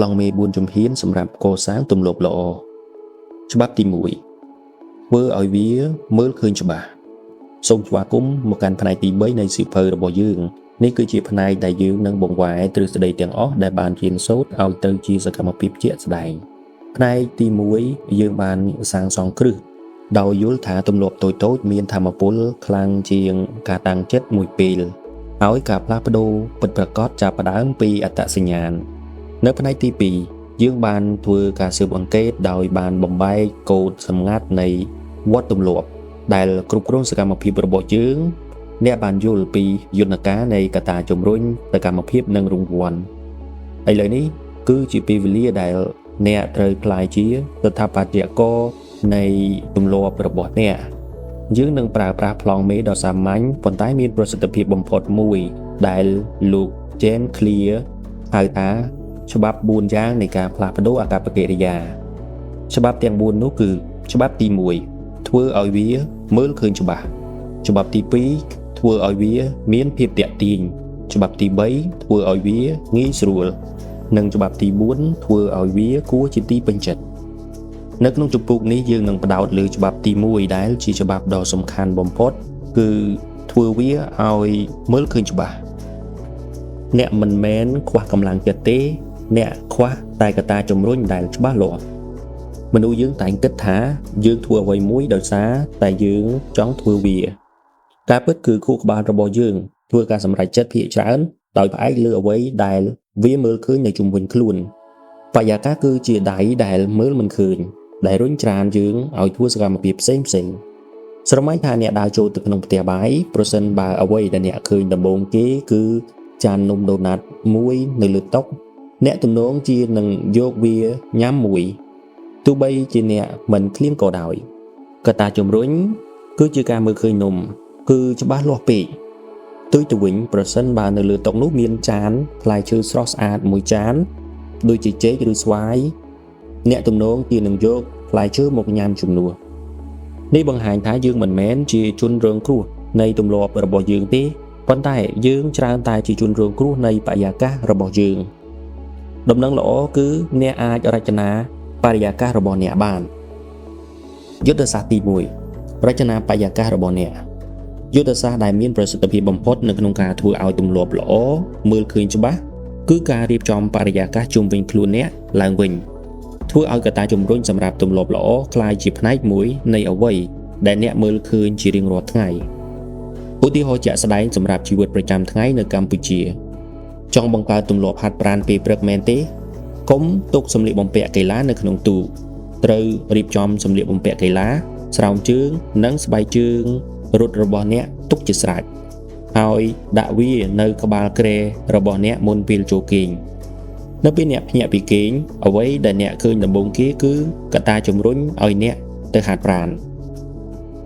ប្លង់មេ4ជំហានសម្រាប់កសាងទម្លាប់ល្អច្បាប់ទី1ធ្វើឲ្យវាមើលឃើញច្បាស់សូមស្វាគមន៍មកកាន់ផ្នែកទី3នៃសៀវភៅរបស់យើងនេះគឺជាផ្នែកដែលយើងនឹងបង្វែរទ្រឹស្ដីទាំងអស់ដែលបានរៀនសូត្រឲ្យទៅជាសកម្មភាពជាក់ស្ដែងផ្នែកទី1យើងបានសាងសង់គ្រឹះដោយយល់ថាទម្លាប់តូចៗមានធម៌ពលខ្លាំងជាងការតាំងចិត្តមួយពេលហើយការផ្លាស់ប្ដូរពិតប្រាកដចាប់ផ្ដើមពីអត្តសញ្ញាណនៅផ្នែកទី2យើងបានធ្វើការស៊ើបអង្កេតដោយបានបំបែកកូដសម្ងាត់នៃវដ្តទម្លាប់ដែលគ្រប់គ្រងសកម្មភាពរបស់យើងអ្នកបានយល់ពីយន្តការនៃកត្តាជំរុញសកម្មភាពនិងរង្វាន់ឥឡូវនេះគឺជាពេលវេលាដែលអ្នកត្រូវក្លាយជាស្ថាបត្យករនៃទម្លាប់របស់អ្នកយើងនឹងប្រើប្រាស់ប្លង់មេដ៏សាមញ្ញប៉ុន្តែមានប្រសិទ្ធភាពបំផុតមួយដែលលោក James Clear ហៅថាច្បាប់4យ៉ាងនៃការផ្លាស់ប្ដូរអាកប្បកិរិយាច្បាប់ទាំង4នោះគឺច្បាប់ទី1ធ្វើឲ្យវាមើលឃើញច្បាស់ច្បាប់ទី2ធ្វើឲ្យវាមានភាពទាក់ទាញច្បាប់ទី3ធ្វើឲ្យវាងាយស្រួលនិងច្បាប់ទី4ធ្វើឲ្យវាគួរជាទីពេញចិត្តនៅក្នុងជំពូកនេះយើងនឹងផ្ដោតលើច្បាប់ទី1ដែលជាច្បាប់ដ៏សំខាន់បំផុតគឺធ្វើវាឲ្យមើលឃើញច្បាស់អ្នកមិនមែនខ្វះកម្លាំងចិត្តទេអ្នកខ្វះតែកត្តាជំរុញដែលច្បាស់លាស់មនុស្សយើងតែងគិតថាយើងធ្វើអ្វីមួយដោយសារតែយើងចង់ធ្វើវាការពិតគឺខួរក្បាលរបស់យើងធ្វើការសម្រេចចិត្តភាគច្រើនដោយផ្អែកលើអ្វីដែលវាមើលឃើញនៅជុំវិញខ្លួនបរិយាកាសគឺជាដៃដែលមើលមិនឃើញដែលរុញច្រានយើងឲ្យធ្វើសកម្មភាពផ្សេងផ្សេងស្រមៃថាអ្នកដើរចូលទៅក្នុងផ្ទះបាយប្រសិនបើអ្វីដែលអ្នកឃើញដំបូងគេគឺចាននំដូណាត់មួយនៅលើតុអ្នកទំនងជានឹងយកវាញ៉ាំមួយទោះបីជាអ្នកមិនឃ្លានក៏ដោយកត្តាជំរុញគឺជាការមើលឃើញនំគឺច្បាស់លាស់ពេកផ្ទុយទៅវិញប្រសិនបើនៅលើតុនោះមានចានផ្លែឈើស្រស់ស្អាតមួយចានដូចជាចេកឬស្វាយអ្នកទំនងជានឹងយកផ្លែឈើមកញ៉ាំជំនួសនេះបង្ហាញថាយើងមិនមែនជាជនរងគ្រោះនៃទម្លាប់របស់យើងទេប៉ុន្តែយើងច្រើនតែជាជនរងគ្រោះនៃបរិយាកាសរបស់យើងដំណឹងល្អគឺអ្នកអាចរចនាបរិយាកាសរបស់អ្នកបានយុទ្ធសាស្ត្រទី1រចនាបរិយាកាសរបស់អ្នកយុទ្ធសាស្ត្រដែលមានប្រសិទ្ធភាពបំផុតនៅក្នុងការធ្វើឲ្យទម្លាប់ល្អមើលឃើញច្បាស់គឺការរៀបចំបរិយាកាសជុំវិញខ្លួនអ្នកឡើងវិញធ្វើឲ្យកត្តាជំរុញសម្រាប់ទម្លាប់ល្អក្លាយជាផ្នែកមួយនៃអ្វីដែលអ្នកមើលឃើញជារៀងរាល់ថ្ងៃឧទាហរណ៍ជាក់ស្ដែងសម្រាប់ជីវិតប្រចាំថ្ងៃនៅកម្ពុជាចង់បង្កើតទម្លាប់ហាត់ប្រាណពេលព្រឹកមែនទេកុំទុកសម្លៀកបំពាក់កីឡានៅក្នុងទូត្រូវរៀបចំសម្លៀកបំពាក់កីឡាស្រោមជើងនិងស្បែកជើងរត់របស់អ្នកទុកជាស្រេចហើយដាក់វានៅក្បាលគ្រែរបស់អ្នកមុនពេលចូលគេងនៅពេលអ្នកភ្ញាក់ពីគេងអ្វីដែលអ្នកឃើញដំបូងគេគឺកត្តាជំរុញឲ្យអ្នកទៅហាត់ប្រាណ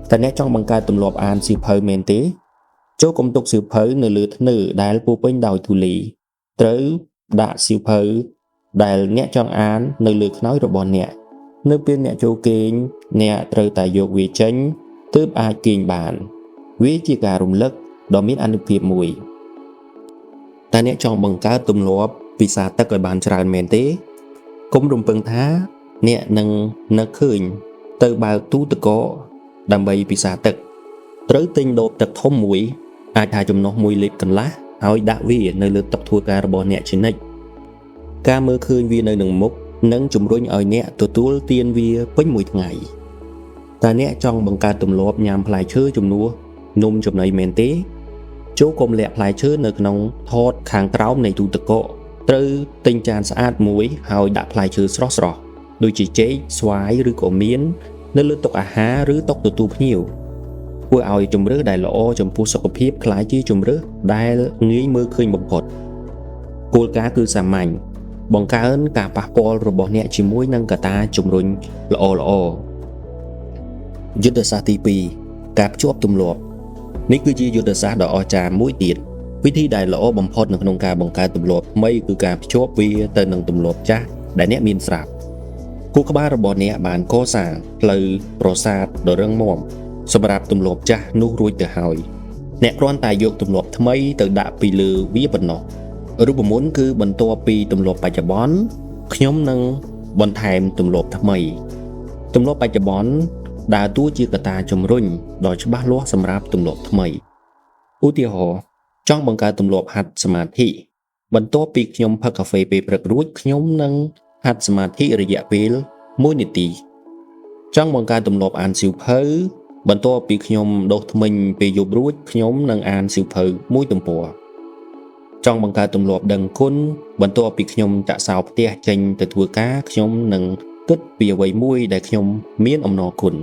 តែអ្នកចង់បង្កើតទម្លាប់អានសៀវភៅមែនទេចូលកុំទុកសៀវភៅនៅលើធ្នើដែលពោពេញដោយធូលីត្រូវដាក់សៀវភៅដែលអ្នកចង់អាននៅលើខ្នើយរបស់អ្នកនៅពេលអ្នកចូលគេងអ្នកត្រូវតែយកវាចេញទើបអាចគេងបានវាជាការរំលឹកដ៏មានអានុភាពមួយតែអ្នកចង់បង្កើតទម្លាប់ពិសាទឹកឲ្យបានច្រើនមែនទេកុំរំពឹងថាអ្នកនឹងនឹកឃើញទៅបើកទូទឹកកកដើម្បីពិសាទឹកត្រូវទិញដបទឹកធំមួយអាចថាចំណុះ1លីត្រកន្លះហើយដាក់វានៅលើតុធ្វើការរបស់អ្នកជានិច្ចការមើលឃើញវានៅនឹងមុខនឹងជំរុញឲ្យអ្នកទទួលទានវាពេញមួយថ្ងៃតើអ្នកចង់បង្កើតទម្លាប់ញ៉ាំផ្លែឈើជំនួសនំចំណីមែនទេចូលកុំលាក់ផ្លែឈើនៅក្នុងថតខាងក្រោមនៃទូទឹកកកត្រូវទិញចានស្អាតមួយហើយដាក់ផ្លែឈើស្រស់ៗដូចជាចេកស្វាយឬក៏មៀននៅលើតុអាហារឬតុទទួលភ្ញៀវធ្វើឲ្យជម្រើសដែលល្អចំពោះសុខភាពក្លាយជាជម្រើសដែលងាយមើលឃើញបំផុតគោលការណ៍គឺសាមញ្ញបង្កើនការប៉ះពាល់របស់អ្នកជាមួយនឹងកត្តាជំរុញល្អៗយុទ្ធសាស្ត្រទី2ការភ្ជាប់ទម្លាប់នេះគឺជាយុទ្ធសាស្ត្រដ៏អស្ចារ្យមួយទៀតវិធីដែលល្អបំផុតនៅក្នុងការបង្កើតទម្លាប់ថ្មីគឺការភ្ជាប់វាទៅនឹងទម្លាប់ចាស់ដែលអ្នកមានស្រាប់ខួរក្បាលរបស់អ្នកបានកសាងផ្លូវប្រាសាទដ៏រឹងមាំសម្រាប់ទម្លាប់ចាស់នោះរួចទៅហើយអ្នកគ្រាន់តែយកទម្លាប់ថ្មីទៅដាក់ពីលើវាប៉ុណ្ណោះរូបមន្តគឺបន្ទាប់ពីទម្លាប់បច្ចុប្បន្ន ខ្ញុំនឹងបន្ថែមទម្លាប់ថ្មីទម្លាប់បច្ចុប្បន្នដើរតួជាកត្តាជំរុញដ៏ច្បាស់លាស់សម្រាប់ទម្លាប់ថ្មីឧទាហរណ៍ចង់បង្កើតទម្លាប់ហាត់សមាធិបន្ទាប់ពីខ្ញុំផឹកកាហ្វេពេលព្រឹករួចខ្ញុំនឹងហាត់សមាធិរយៈពេល1នាទីចង់បង្កើតទម្លាប់អានសៀវភៅបន្ទាប់ពីខ្ញុំដុសធ្មេញពេលយប់រួចខ្ញុំនឹងអានសៀវភៅមួយទំព័រចង់បង្កើតទម្លាប់ដឹងគុណបន្ទាប់ពីខ្ញុំចាក់សោផ្ទះចេញទៅធ្វើការខ្ញុំនឹងគិតពីអ្វីមួយដែលខ្ញុំមានអំណរគុណ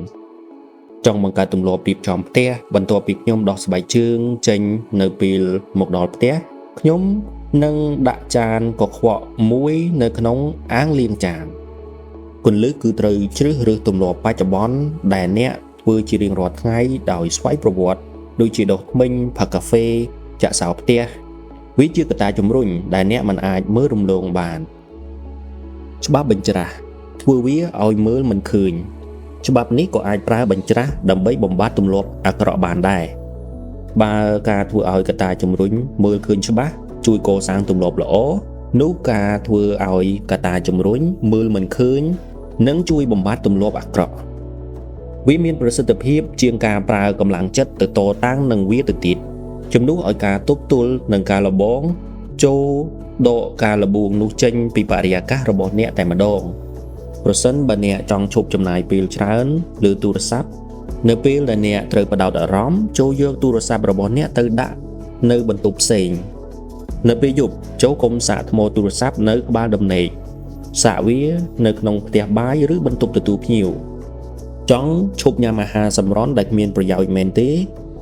ចង់បង្កើតទម្លាប់រៀបចំផ្ទះបន្ទាប់ពីខ្ញុំដោះស្បែកជើងចេញនៅពេលមកដល់ផ្ទះខ្ញុំនឹងដាក់ចានកខ្វក់មួយនៅក្នុងអាងលាងចានគន្លឹះគឺត្រូវជ្រើសរើសទម្លាប់បច្ចុប្បន្នដែលអ្នកធ្វើជារៀងរាល់ថ្ងៃដោយស្វ័យប្រវត្តិដូចជាដុសធ្មេញផឹកកាហ្វេចាក់សោផ្ទះវាជាកត្តាជំរុញដែលអ្នកមិនអាចមើលរំលងបានច្បាប់បញ្ច្រាស់ធ្វើវាឲ្យមើលមិនឃើញច្បាប់នេះក៏អាចប្រើបញ្ច្រាស់ដើម្បីបំបត្តិទម្លាប់អាក្រក់បានដែរបើការធ្វើឲ្យកត្តាជំរុញមើលឃើញច្បាស់ជួយកសាងទម្លាប់ល្អនោះការធ្វើឲ្យកត្តាជំរុញមើលមិនឃើញនឹងជួយបំបត្តិទម្លាប់អាក្រក់វាមានប្រសិទ្ធភាពជាងការប្រើកម្លាំងចិត្តទៅតតាំងនឹងវាទៅទៀតជំនួសឲ្យការទប់ទល់នឹងការលបងចូលដកការលបួងនោះចេញពីបរិយាកាសរបស់អ្នកតែម្ដងប្រសិនបើអ្នកចង់ឈប់ចំណាយពេលច្រើនលើទូរស័ព្ទនៅពេលដែលអ្នកត្រូវផ្ដោតអារម្មណ៍ចូលយកទូរស័ព្ទរបស់អ្នកទៅដាក់នៅបន្ទប់ផ្សេងនៅពេលយប់ចូលកុំសាកថ្មទូរស័ព្ទនៅក្បាលដំណេកសាកវានៅក្នុងផ្ទះបាយឬបន្ទប់ទទួលភ្ញៀវចង់ឈប់ញ៉ាំអាហារសម្រន់ដែលគ្មានប្រយោជន៍មែនទេ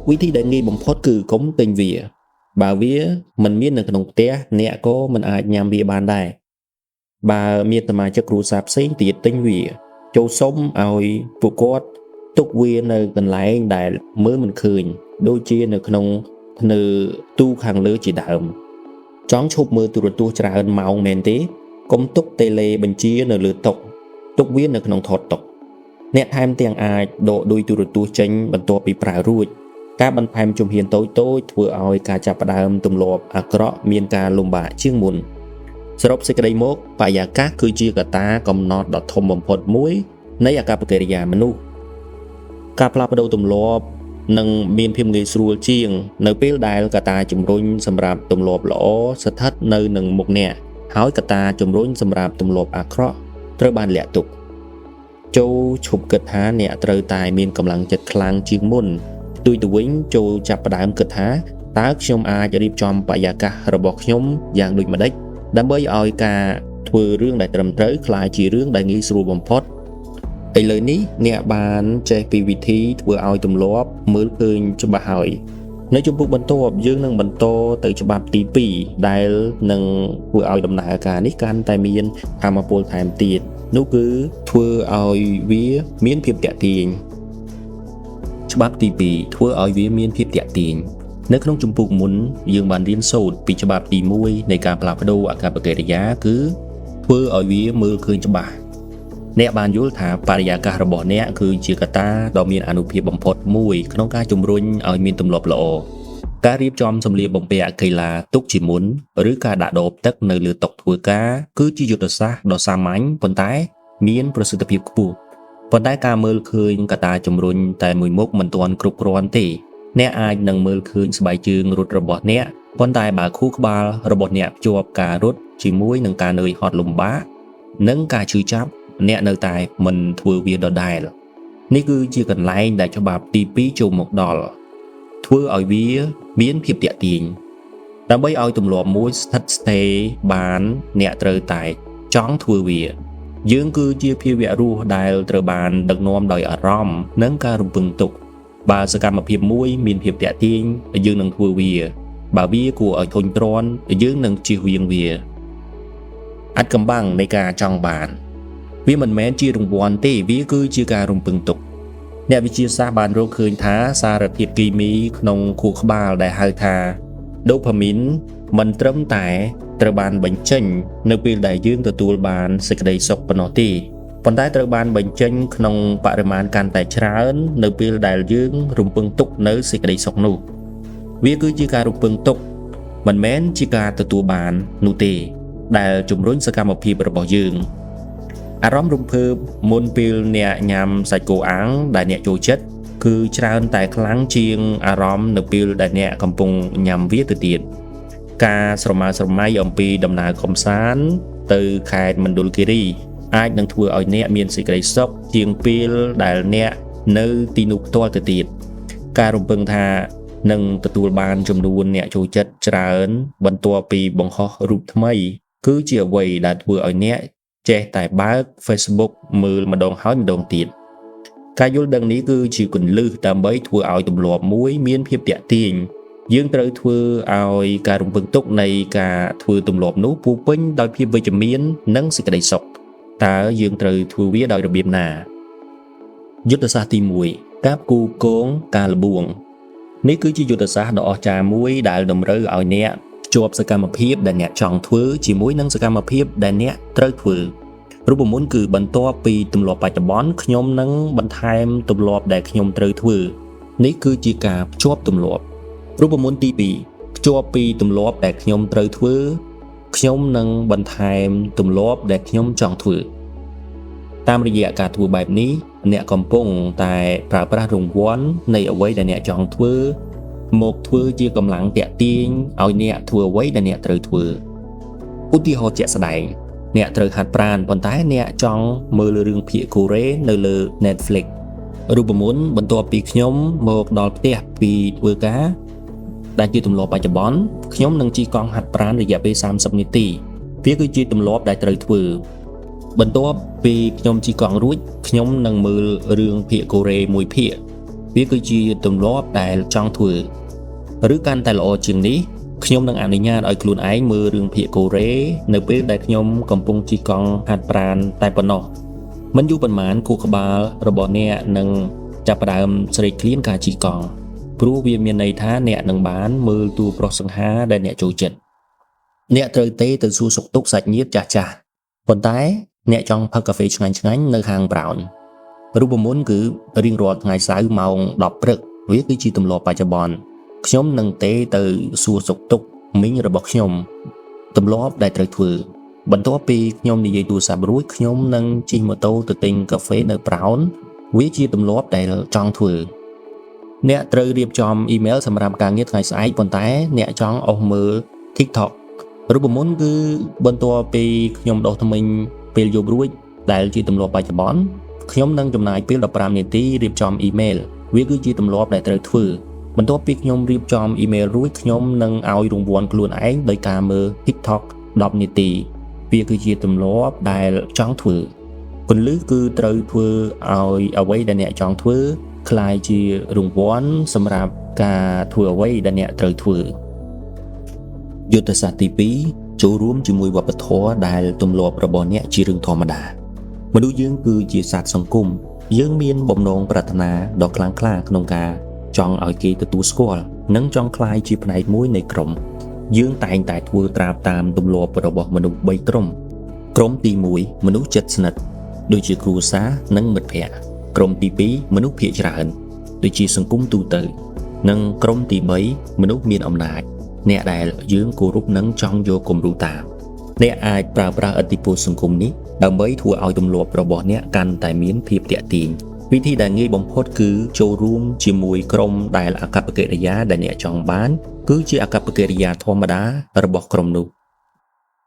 វិធីដែលងាយបំផុតគឺកុំទិញវាបើវាមិនមាននៅក្នុងផ្ទះអ្នកក៏មិនអាចញ៉ាំវាបានដែរបើមានសមាជិកគ្រួសារផ្សេងទៀតទិញវាចូលសុំឲ្យពួកគាត់ទុកវានៅកន្លែងដែលមើលមិនឃើញដូចជានៅក្នុងធ្នើទូខាងលើជាដើមចង់ឈប់មើលទូរទស្សន៍ច្រើនម៉ោងមែនទេកុំទុកតេឡេបញ្ជានៅលើតុទុកវានៅក្នុងថតតុអ្នកថែមទាំងអាចដកឌុយទូរទស្សន៍ចេញបន្ទាប់ពីប្រើរួចការបន្ថែមជំហានតូចៗធ្វើឲ្យការចាប់ផ្ដើមទម្លាប់អាក្រក់មានការលំបាកជាងមុនសរុបសេចក្តីមកបរិយាកាសគឺជាកត្តាកំណត់ដ៏ធំបំផុតមួយនៃអាកប្បកិរិយាមនុស្សការផ្លាស់ប្ដូរទម្លាប់នឹងមានភាពងាយស្រួលជាងនៅពេលដែលកត្តាជំរុញសម្រាប់ទម្លាប់ល្អស្ថិតនៅនឹងមុខអ្នកហើយកត្តាជំរុញសម្រាប់ទម្លាប់អាក្រក់ត្រូវបានលាក់ទុកចូលឈប់គិតថាអ្នកត្រូវតែមានកម្លាំងចិត្តខ្លាំងជាងមុនផ្ទុយទៅវិញចូលចាប់ផ្ដើមគិតថាតើខ្ញុំអាចរៀបចំបរិយាកាសរបស់ខ្ញុំយ៉ាងដូចម្តេចដើម្បីឲ្យការធ្វើរឿងដែលត្រឹមត្រូវក្លាយជារឿងដែលងាយស្រួលបំផុតឥឡូវនេះអ្នកបានចេះពីវិធីធ្វើឲ្យទម្លាប់មើលឃើញច្បាស់ហើយនៅជំពូកបន្ទាប់យើងនឹងបន្តទៅច្បាប់ទី2ដែលនឹងធ្វើឲ្យដំណើរការនេះកាន់តែមានថាមពលថែមទៀតនោះគឺធ្វើឲ្យវាមានភាពទាក់ទាញច្បាប់ទី2ធ្វើឲ្យវាមានភាពទាក់ទាញនៅក្នុងជំពូកមុនយើងបានរៀនសូត្រពីច្បាប់ទី1នៃការផ្លាស់ប្ដូរអាកប្បកិរិយាគឺធ្វើឲ្យវាមើលឃើញច្បាស់អ្នកបានយល់ថាបរិយាកាសរបស់អ្នកគឺជាកត្តាដ៏មានអានុភាពបំផុតមួយក្នុងការជំរុញឲ្យមានទម្លាប់ល្អការរៀបចំសម្លៀកបំពាក់កីឡាទុកជាមុនឬការដាក់ដបទឹកនៅលើតុធ្វើការគឺជាយុទ្ធសាស្ត្រដ៏សាមញ្ញប៉ុន្តែមានប្រសិទ្ធភាពខ្ពស់ប៉ុន្តែការមើលឃើញកត្តាជំរុញតែមួយមុខមិនទាន់គ្រប់គ្រាន់ទេអ្នកអាចនឹងមើលឃើញស្បែកជើងរត់របស់អ្នកប៉ុន្តែបើខួរក្បាលរបស់អ្នកភ្ជាប់ការរត់ជាមួយនឹងការនឿយហត់លំបាកនិងការឈឺចាប់អ្នកនៅតែមិនធ្វើវាដដែលនេះគឺជាកន្លែងដែលច្បាប់ទី2ចូលមកដល់ធ្វើឲ្យវាមានភាពទាក់ទាញដើម្បីឲ្យទម្លាប់មួយស្ថិតស្ថេរបានអ្នកត្រូវតែចង់ធ្វើវាយើងគឺជាភាវៈរស់ដែលត្រូវបានដឹកនាំដោយអារម្មណ៍និងការរំពឹងទុកបើសកម្មភាពមួយមានភាពទាក់ទាញយើងនឹងធ្វើវាបើវាគួរឲ្យធុញទ្រាន់យើងនឹងជៀសវាងវាអាចកំបាំងនៃការចង់បានវាមិនមែនជារង្វាន់ទេវាគឺជាការរំពឹងទុកអ្នកវិទ្យាសាស្ត្របានរកឃើញថាសារធាតុគីមីក្នុងខួរក្បាលដែលហៅថាដូផាមីនមិនត្រឹមតែត្រូវបានបញ្ចេញនៅពេលដែលយើងទទួលបានសេចក្តីសុខប៉ុណ្ណោះទេប៉ុន្តែត្រូវបានបញ្ចេញក្នុងបរិមាណកាន់តែច្រើននៅពេលដែលយើងរំពឹងទុកនៅសេចក្តីសុខនោះវាគឺជាការរំពឹងទុកមិនមែនជាការទទួលបាននោះទេ ដែលជំរុញសកម្មភាពរបស់យើងអារម្មណ៍រំភើបមុនពេលអ្នកញ៉ាំសាច់គោអាំងដែលអ្នកចូលចិត្តគឺច្រើនតែខ្លាំងជាងអារម្មណ៍នៅពេលដែលអ្នកកំពុងញ៉ាំវាទៅទៀតការស្រមើស្រមៃអំពីដំណើរកម្សាន្តទៅខេត្តមណ្ឌលគិរីអាចនឹងធ្វើឲ្យអ្នកមានសេចក្តីសុខជាងពេលដែលអ្នកនៅទីនោះផ្ទាល់ទៅទៀតការរំពឹងថានឹងទទួលបានចំនួនអ្នកចូលចិត្តច្រើនបន្ទាប់ពីបង្ហោះរូបថ្មីគឺជាអ្វីដែលធ្វើឲ្យអ្នកចេះតែបើក Facebook មើលម្ដងហើយម្ដងទៀតការយល់ដឹងនេះគឺជាគន្លឹះដើម្បីធ្វើឲ្យទម្លាប់មួយមានភាពទាក់ទាញយើងត្រូវធ្វើឲ្យការរំពឹងទុកនៃការធ្វើទម្លាប់នោះពោពេញដោយភាពវិជ្ជមាននិងសេចក្តីសុខតើយើងត្រូវធ្វើវាដោយរបៀបណាយុទ្ធសាស្ត្រទី1ការផ្គូផ្គងការល្បួងនេះគឺជាយុទ្ធសាស្ត្រដ៏អស្ចារ្យមួយដែលតម្រូវឲ្យអ្នកភ្ជាប់សកម្មភាពដែលអ្នកចង់ធ្វើជាមួយនឹងសកម្មភាពដែលអ្នកត្រូវធ្វើរូបមន្តគឺបន្ទាប់ពីទម្លាប់បច្ចុប្បន្នខ្ញុំនឹងបន្ថែមទម្លាប់ដែលខ្ញុំត្រូវធ្វើនេះគឺជាការភ្ជាប់ទម្លាប់រូបមន្តទី2ភ្ជាប់ពីទម្លាប់ដែលខ្ញុំត្រូវធ្វើខ្ញុំនឹងបន្ថែមទម្លាប់ដែលខ្ញុំចង់ធ្វើតាមរយៈការធ្វើបែបនេះអ្នកកំពុងតែប្រើប្រាស់រង្វាន់នៃអ្វីដែលអ្នកចង់ធ្វើមកធ្វើជាកម្លាំងទាក់ទាញឲ្យអ្នកធ្វើអ្វីដែលអ្នកត្រូវធ្វើឧទាហរណ៍ជាក់ស្ដែងអ្នកត្រូវហាត់ប្រាណប៉ុន្តែអ្នកចង់មើលរឿងភាគកូរ៉េនៅលើ Netflix រូបមន្តបន្ទាប់ពីខ្ញុំមកដល់ផ្ទះពីធ្វើការដែលជាទម្លាប់បច្ចុប្បន្នខ្ញុំនឹងជិះកង់ហាត់ប្រាណរយៈពេល30នាទីវាគឺជាទម្លាប់ដែលត្រូវធ្វើបន្ទាប់ពីខ្ញុំជិះកង់រួចខ្ញុំនឹងមើលរឿងភាគកូរ៉េមួយភាគវាគឺជាទម្លាប់ដែលចង់ធ្វើឬកាន់តែល្អជាងនេះខ្ញុំនឹងអនុញ្ញាតឲ្យខ្លួនឯងមើលរឿងភាគកូរ៉េនៅពេលដែលខ្ញុំកំពុងជិះកង់ហាត់ប្រាណតែប៉ុណ្ណោះមិនយូរប៉ុន្មានខួរក្បាលរបស់អ្នកនឹងចាប់ផ្ដើមស្រេកឃ្លានការជិះកង់ព្រោះវាមានន័យថាអ្នកនឹងបានមើលតួប្រុសសង្ហាដែលអ្នកចូលចិត្តអ្នកត្រូវទេទៅសួរសុខទុក្ខសាច់ញាតិចាស់ចាស់ប៉ុន្តែអ្នកចង់ផឹកកាហ្វេឆ្ងាញ់ឆ្ងាញ់នៅហាង Brown រូបមន្តគឺរៀងរាល់ថ្ងៃសៅរ៍ម៉ោង10ព្រឹកវាគឺជាទម្លាប់បច្ចុប្បន្នខ្ញុំនឹងទេទៅសួរសុខទុក្ខមីងរបស់ខ្ញុំទម្លាប់ដែលត្រូវធ្វើបន្ទាប់ពីខ្ញុំនិយាយទូរស័ព្ទរួចខ្ញុំនឹងជិះម៉ូតូទៅទិញកាហ្វេនៅ Brown វាជាទម្លាប់ដែលចង់ធ្វើអ្នកត្រូវរៀបចំអ៊ីមែលសម្រាប់ការងារថ្ងៃស្អែកប៉ុន្តែអ្នកចង់អស់មើល TikTok រូបមន្តគឺបន្ទាប់ពីខ្ញុំដុសធ្មេញពេលយប់រួចដែលជាទម្លាប់បច្ចុប្បន្នខ្ញុំនឹងចំណាយពេល15នាទីរៀបចំអ៊ីមែលវាគឺជាទម្លាប់ដែលត្រូវធ្វើបន្ទាប់ពីខ្ញុំរៀបចំអ៊ីមែលរួចខ្ញុំនឹងឲ្យរង្វាន់ខ្លួនឯងដោយការមើល TikTok 10នាទីវាគឺជាទម្លាប់ដែលចង់ធ្វើគន្លឹះគឺត្រូវធ្វើឲ្យអ្វីដែលអ្នកចង់ធ្វើក្លាយជារង្វាន់សម្រាប់ការធ្វើអ្វីដែលអ្នកត្រូវធ្វើយុទ្ធសាស្ត្រទី2ចូលរួមជាមួយវប្បធម៌ដែលទម្លាប់របស់អ្នកជារឿងធម្មតាមនុស្សយើងគឺជាសត្វសង្គមយើងមានបំណងប្រាថ្នាដ៏ខ្លាំងក្លាក្នុងការចង់ឲ្យគេទទួលស្គាល់និងចង់ក្លាយជាផ្នែកមួយនៃក្រុមយើងតែងតែធ្វើត្រាប់តាមទម្លាប់របស់មនុស្ស3ក្រុមក្រុមទី1មនុស្សជិតស្និទ្ធដូចជាគ្រួសារនិងមិត្តភ័ក្តិក្រុមទី2មនុស្សភាគច្រើនដូចជាសង្គមទូទៅនិងក្រុមទី3មនុស្សមានអំណាចអ្នកដែលយើងគោរពនិងចង់យកគំរូតាមអ្នកអាចប្រើប្រាស់ឥទ្ធិពលសង្គមនេះដើម្បីធ្វើឲ្យទម្លាប់របស់អ្នកកាន់តែមានភាពទាក់ទាញវិធីដែលងាយបំផុតគឺចូលរួមជាមួយក្រុមដែលអាកប្បកិរិយាដែលអ្នកចង់បានគឺជាអាកប្បកិរិយាធម្មតារបស់ក្រុមនោះ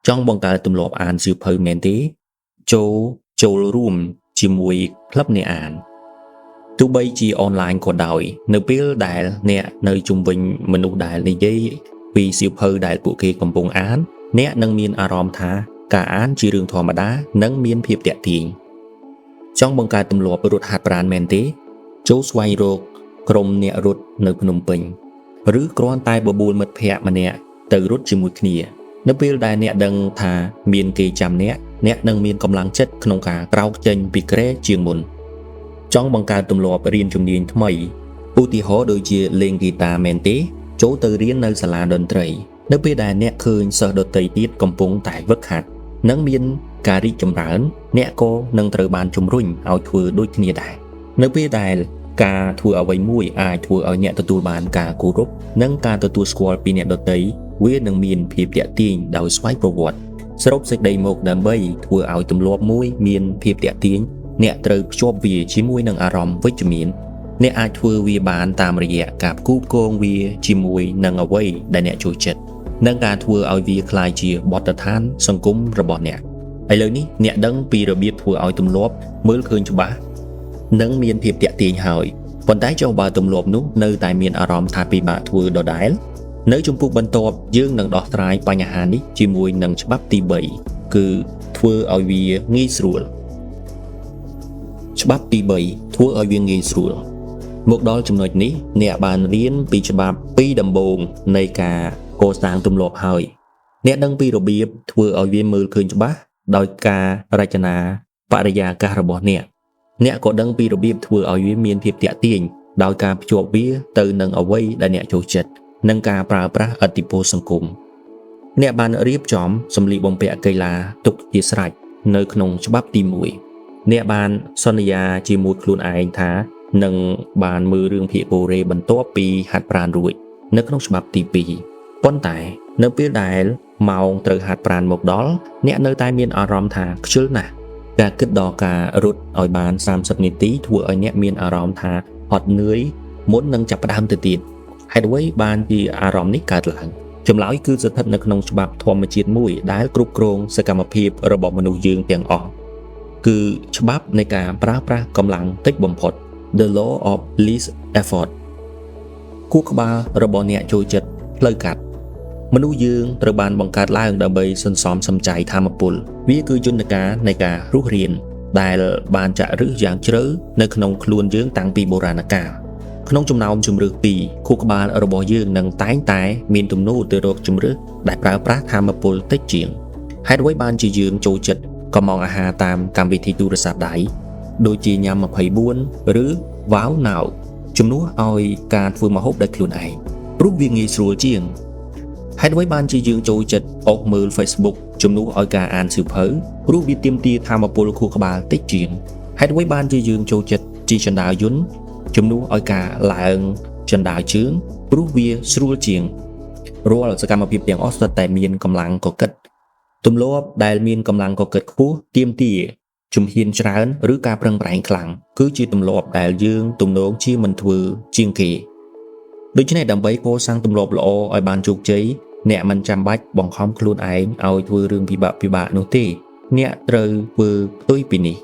ចង់បង្កើតទម្លាប់អានសៀវភៅមែនទេចូលរួមជាមួយក្លឹបអ្នកអានទោះបីជាអនឡាញក៏ដោយនៅពេលដែលអ្នកនៅជុំវិញមនុស្សដែលនិយាយពីសៀវភៅដែលពួកគេកំពុងអានអ្នកនឹងមានអារម្មណ៍ថាការអានជារឿងធម្មតានិងមានភាពទាក់ទាញចង់បង្កើតទម្លាប់រត់ហាត់ប្រាណមែនទេចូលស្វែងរកក្រុមអ្នករត់នៅភ្នំពេញឬគ្រាន់តែបបួលមិត្តភ័ក្តិម្នាក់ទៅរត់ជាមួយគ្នានៅពេលដែលអ្នកដឹងថាមានគេចាំអ្នកអ្នកនឹងមានកម្លាំងចិត្តក្នុងការក្រោកចេញពីគ្រែជាងមុនចង់បង្កើតទម្លាប់រៀនជំនាញថ្មីឧទាហរណ៍ដូចជាលេងហ្គីតាមែនទេចូលទៅរៀននៅសាលាតន្ត្រីនៅពេលដែលអ្នកឃើញសិស្សដទៃទៀតកំពុងតែវឹកហាត់និងមានការរីកចម្រើនអ្នកក៏នឹងត្រូវបានជំរុញឲ្យធ្វើដូចគ្នាដែរនៅពេលដែលការធ្វើអ្វីមួយអាចធ្វើឲ្យអ្នកទទួលបានការគោរពនិងការទទួលស្គាល់ពីអ្នកដទៃវានឹងមានភាពទាក់ទាញដោយស្វ័យប្រវត្តិ សរុបសេចក្តីមកដើម្បីធ្វើឲ្យទម្លាប់មួយមានភាពទាក់ទាញអ្នកត្រូវភ្ជាប់វាជាមួយនឹងអារម្មណ៍វិជ្ជមានអ្នកអាចធ្វើវាបានតាមរយៈការផ្គូផ្គងវាជាមួយនឹងអ្វីដែលអ្នកចូលចិត្តនិងការធ្វើឲ្យវាក្លាយជាបទដ្ឋានសង្គមរបស់អ្នកឥឡូវនេះអ្នកដឹងពីរបៀបធ្វើឲ្យទម្លាប់មើលឃើញច្បាស់និងមានភាពទាក់ទាញហើយប៉ុន្តែចុះបើទម្លាប់នោះនៅតែមានអារម្មណ៍ថាពិបាកធ្វើដដែលនៅជំពូកបន្ទាប់យើងនឹងដោះស្រាយបញ្ហានេះជាមួយនឹងច្បាប់ទី3គឺធ្វើឲ្យវាងាយស្រួលច្បាប់ទី3ធ្វើឲ្យវាងាយស្រួលមកដល់ចំណុចនេះអ្នកបានរៀនពីច្បាប់ពីរដំបូងនៃការកសាងទម្លាប់ហើយអ្នកដឹងពីរបៀបធ្វើឲ្យវាមើលឃើញច្បាស់ដោយការរចនាបរិយាកាសរបស់អ្នកអ្នកក៏ដឹងពីរបៀបធ្វើឲ្យវាមានភាពទាក់ទាញដោយការភ្ជាប់វាទៅនឹងអ្វីដែលអ្នកចូលចិត្តនិងការប្រើប្រាស់ឥទ្ធិពលសង្គមអ្នកបានរៀបចំសម្លៀកបំពាក់កីឡាទុកជាស្រេចនៅក្នុងច្បាប់ទី1អ្នកបានសន្យាជាមួយខ្លួនឯងថានឹងបានមើលរឿងភាគកូរ៉េបន្ទាប់ពីហាត់ប្រាណរួចនៅក្នុងច្បាប់ទី2ប៉ុន្តែនៅពេលដែលម៉ោងត្រូវហាត់ប្រាណមកដល់អ្នកនៅតែមានអារម្មណ៍ថាខ្ជិលណាស់ការគិតដល់ការរត់ឲ្យបាន30នាទីធ្វើឲ្យអ្នកមានអារម្មណ៍ថាហត់នឿយមុននឹងចាប់ផ្ដើមទៅទៀតហេតុអ្វីបានជាអារម្មណ៍នេះកើតឡើងចម្លើយគឺស្ថិតនៅក្នុងច្បាប់ធម្មជាតិមួយដែលគ្រប់គ្រងសកម្មភាពរបស់មនុស្សយើងទាំងអស់គឺច្បាប់នៃការប្រើប្រាស់កម្លាំងតិចបំផុត The law of least effort ខួរក្បាលរបស់អ្នកចូលចិត្តផ្លូវកាត់មនុស្សយើងត្រូវបានបង្កើតឡើងដើម្បីសន្សំសំចៃធម៌ពលវាគឺយន្តការនៃការរស់រានដែលបានចាក់ឫសយ៉ាងជ្រៅនៅក្នុងខ្លួនយើងតាំងពីបុរាណកាលក្នុងចំណោមជំរើសពីរខួរក្បាលរបស់យើងនឹងតែងតែមានទំនោរទៅរកជំរើសដែលប្រើប្រាស់ធម៌ពលតិចជាងហេតុអ្វីបានជាយើងចូលចិត្តកម្មង់អាហារតាមកម្មវិធីទូរស័ព្ទដៃដូចជាញ៉ាំ24ឬ Wow Now ជំនួសឲ្យការធ្វើម្ហូបដោយខ្លួនឯងព្រោះវាងាយស្រួលជាងហេតុអ្វីបានជាយើងចូលចិត្តអូសមើល Facebook ជំនួសឲ្យការអានសៀវភៅព្រោះវាទាមទារធម៌ពលខួរក្បាលតិចជាងហេតុអ្វីបានជាយើងចូលចិត្តជិះជណ្ដើរយន្តជំនួសឲ្យការឡើងជណ្ដើរជើងព្រោះវាស្រួលជាងរាល់សកម្មភាពទាំងអស់សុទ្ធតែមានកម្លាំងកកិតទម្លាប់ដែលមានកម្លាំងកកិតខ្ពស់ទាមទារជំហានច្រើនឬការប្រឹងប្រែងខ្លាំងគឺជាទម្លាប់ដែលយើងទំនងជាមិនធ្វើជាងគេដូច្នេះដើម្បីកសាងទម្លាប់ល្អឲ្យបានជោគជ័យអ្នកមិនចាំបាច់បង្ខំខ្លួនឯងឲ្យធ្វើរឿងពិបាកៗនោះទេអ្នកត្រូវធ្វើផ្ទុយពីនេះ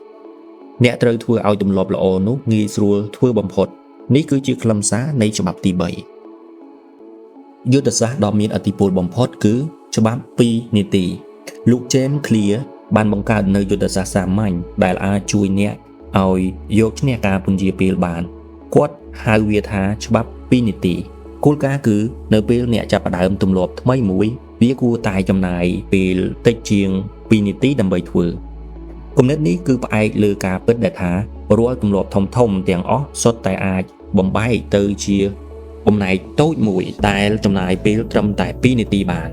អ្នកត្រូវធ្វើឲ្យទម្លាប់ល្អនោះងាយស្រួលធ្វើបំផុតនេះគឺជាខ្លឹមសារនៃច្បាប់ទី3យុទ្ធសាស្ត្រដ៏មានឥទ្ធិពលបំផុតគឺច្បាប់2នាទីលោក James Clear បានបង្កើតនៅយុទ្ធសាស្ត្រសាមញ្ញដែលអាចជួយអ្នកឲ្យយកឈ្នះការពន្យាពេលបានគាត់ហៅវាថាច្បាប់2នាទីគោលការណ៍គឺនៅពេលអ្នកចាប់ផ្ដើមទម្លាប់ថ្មីមួយវាគួរតែចំណាយពេលតិចជាង2នាទីដើម្បីធ្វើគំនិតនេះគឺផ្អែកលើការពិតដែលថារាល់ទម្លាប់ធំៗទាំងអស់សុទ្ធតែអាចបំបែកទៅជាបំណែកតូចមួយដែលចំណាយពេលត្រឹមតែ2នាទីបាន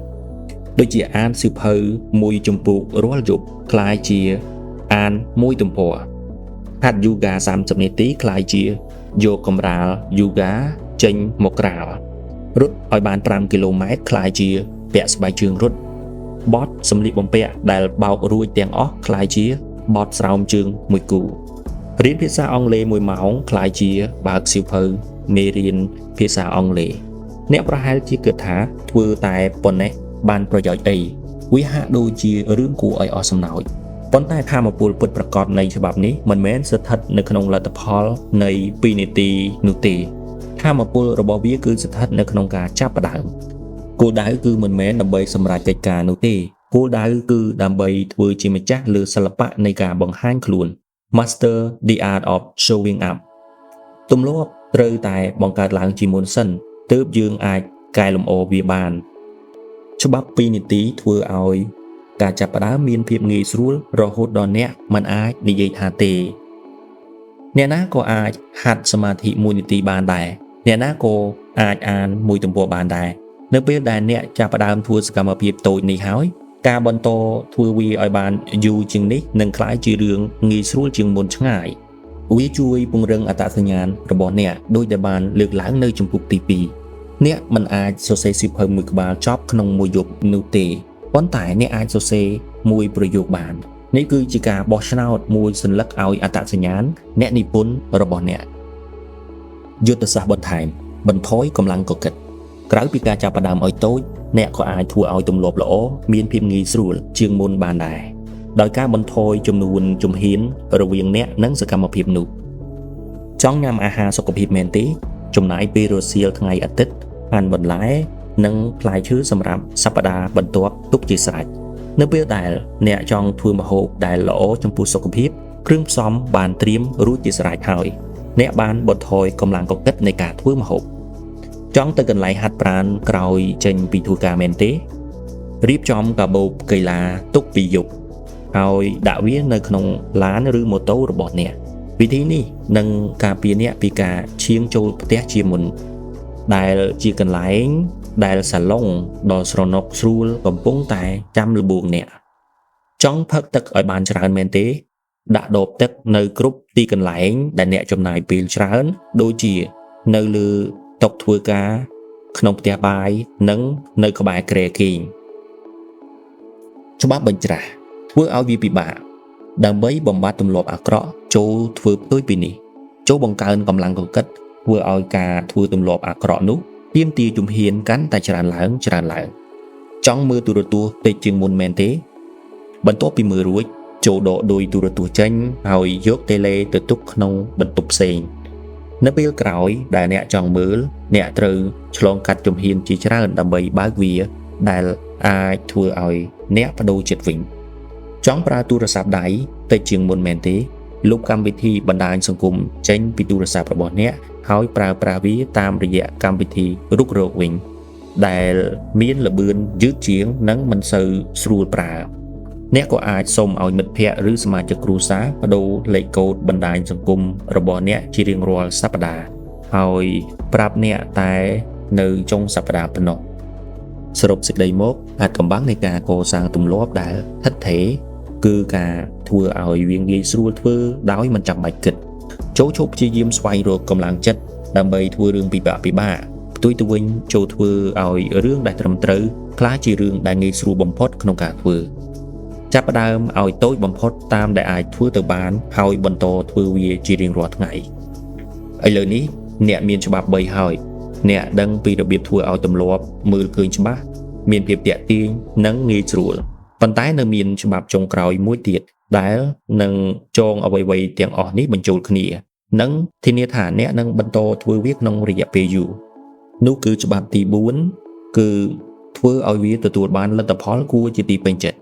ដូចជាអានសៀវភៅមួយជំពូករាល់យប់ក្លាយជាអានមួយទំព័រហាត់យូហ្គា30នាទីក្លាយជាយកកម្រាលយូហ្គាចេញមកក្រាលរត់ឲ្យបាន5គីឡូម៉ែត្រក្លាយជាពាក់ស្បែកជើងរត់បត់សម្លៀកបំពាក់ដែលបោករួចទាំងអស់ក្លាយជាបត់ស្រោមជើងមួយគូរៀនភាសាអង់គ្លេស1ម៉ោងក្លាយជាបើកសៀវភៅមេរៀនភាសាអង់គ្លេសអ្នកប្រហែលជាគិតថាធ្វើតែប៉ុណ្ណេះបានប្រយោជន៍អីវាហាក់ដូចជារឿងគួរឲ្យអស់សំណើចប៉ុន្តែធម៌ពលពិតប្រាកដនៃច្បាប់នេះមិនមែនស្ថិតនៅក្នុងលទ្ធផលនៃ2នាទីនោះទេធម៌ពលរបស់វាគឺស្ថិតនៅក្នុងការចាប់ផ្ដើមគោលដៅគឺមិនមែនដើម្បីសម្រេចកិច្ចការនោះទេគោលដៅគឺដើម្បីធ្វើជាម្ចាស់លើសិល្បៈនៃការបង្ហាញខ្លួន Master the art of showing up ទម្លាប់ត្រូវតែបង្កើតឡើងជាមុនសិនទើបយើងអាចកែលម្អវាបានច្បាប់2នាទីធ្វើឲ្យការចាប់ផ្ដើមមានភាពងាយស្រួលរហូតដល់អ្នកមិនអាចនិយាយថាទេអ្នកណាក៏អាចហាត់សមាធិ1នាទីបានដែរអ្នកណាក៏អាចអានមួយទំព័របានដែរនៅពេលដែលអ្នកចាប់ផ្ដើមធ្វើសកម្មភាពតូចនេះហើយការបន្តធ្វើវាឲ្យបានយូរជាងនេះនឹងក្លាយជារឿងងាយស្រួលជាងមុនឆ្ងាយវាជួយពង្រឹងអត្តសញ្ញាណរបស់អ្នកដោយដែលបានលើកឡើងនៅជំពូកទី2អ្នកមិនអាចសរសេរសៀវភៅមួយក្បាលចប់ក្នុងមួយយប់នោះទេ ប៉ុន្តែអ្នកអាចសរសេរមួយប្រយោគបាននេះគឺជាការបោះឆ្នោតមួយសន្លឹកឲ្យអត្តសញ្ញាណអ្នកនិពន្ធរបស់អ្នកយុទ្ធសាស្ត្របន្ថែមបន្ថយកម្លាំងកកិតក្រៅពីការចាប់ផ្ដើមឲ្យតូចអ្នកក៏អាចធ្វើឲ្យទម្លាប់ល្អមានភាពងាយស្រួលជាងមុនបានដែរដោយការបន្ថយចំនួនជំហានរវាងអ្នកនិងសកម្មភាពនោះចង់ញ៉ាំអាហារសុខភាពមែនទេចំណាយពេលរសៀលថ្ងៃអាទិត្យហាន់បន្លែនិងផ្លែឈើសម្រាប់សប្តាហ៍បន្ទាប់ទុកជាស្រេចនៅពេលដែលអ្នកចង់ធ្វើម្ហូបដែលល្អចំពោះសុខភាពគ្រឿងផ្សំបានត្រៀមរួចជាស្រេចហើយអ្នកបានបន្ថយកម្លាំងកកិតនៃការធ្វើម្ហូបចង់ទៅកន្លែងហាត់ប្រាណក្រោយចេញពីធ្វើការមែនទេរៀបចំកាបូបកីឡាទុកពីយប់ហើយដាក់វានៅក្នុងឡានឬម៉ូតូរបស់អ្នកវិធីនេះនឹងការពារអ្នកពីការឈៀងចូលផ្ទះជាមុនដែលជាកន្លែងដែលសាឡុងដ៏ស្រណុកស្រួលកំពុងតែចាំល្បួងអ្នកចង់ផឹកទឹកឲ្យបានច្រើនមែនទេដាក់ដបទឹកនៅគ្រប់ទីកន្លែងដែលអ្នកចំណាយពេលច្រើនដូចជានៅលើតុធ្វើការក្នុងផ្ទះបាយនិងនៅក្បែរគ្រែគេងច្បាប់បញ្ច្រាស់ធ្វើឲ្យវាពិបាកដើម្បីបំបត្តិទម្លាប់អាក្រក់ចូលធ្វើផ្ទុយពីនេះចូលបង្កើនកម្លាំងកកិតធ្វើឲ្យការធ្វើទម្លាប់អាក្រក់នោះទាមទារជំហានកាន់តែច្រើនឡើងច្រើនឡើងចង់មើលទូរទស្សន៍តិចជាងមុនមែនទេបន្ទាប់ពីមើលរួចចូលដកដោយទូរទស្សន៍ចេញហើយយកតេឡេទៅទុកក្នុងបន្ទប់ផ្សេងនៅពេលក្រោយដែលអ្នកចង់មើលអ្នកត្រូវឆ្លងកាត់ជំហានជាច្រើនដើម្បីបើកវាដែលអាចធ្វើឲ្យអ្នកបដូរចិត្តវិញចង់ប្រើទូរស័ព្ទដៃតិចជាងមុនមែនទេលុបកម្មវិធីបណ្ដាញសង្គមចេញពីទូរស័ព្ទរបស់អ្នកហើយប្រើប្រាស់វាតាមរយៈកម្មវិធីរុករកវិញដែលមានល្បឿនយឺតជាងនិងមិនសូវស្រួលប្រើអ្នកក៏អាចសុំឲ្យមិត្តភ័ក្តិឬសមាជិកគ្រួសារបដូរលេខកូដបណ្ដាញសង្គមរបស់អ្នកជារៀងរាល់សប្តាហ៍ហើយប្រាប់អ្នកតែនៅចុងសប្តាហ៍ប៉ុណ្ណោះសរុបសេចក្តីមកអាថ៌កំបាំងនៃការកសាងទម្លាប់ដែលថិតថេរគឺការធ្វើឲ្យវាងាយស្រួលធ្វើដោយមិនចាំបាច់គិតចូលឈប់ព្យាយាមស្វែងរកកម្លាំងចិត្តដើម្បីធ្វើរឿងពិបាកផ្ទុយទៅវិញចូលធ្វើឲ្យរឿងដែលត្រឹមត្រូវក្លាយជារឿងដែលងាយស្រួលបំផុតក្នុងការធ្វើចាប់ផ្ដើមឲ្យតូចបំផុតតាមដែលអាចធ្វើទៅបានហើយបន្តធ្វើវាជារៀងរាល់ថ្ងៃឥឡូវនេះអ្នកមានច្បាប់3ហើយអ្នកដឹងពីរបៀបធ្វើឲ្យទម្លាប់មើលឃើញច្បាស់មានភាពទាក់ទាញនិងងាយស្រួលប៉ុន្តែនៅមានច្បាប់ចុងក្រោយមួយទៀតដែលនឹងចងអ្វីៗទាំងអស់នេះបញ្ចូលគ្នានិងធានាថាអ្នកនឹងបន្តធ្វើវាក្នុងរយៈពេលយូរនោះគឺច្បាប់ទី4គឺធ្វើឲ្យវាទទួលបានលទ្ធផលគួរជាទីពេញចិត្ត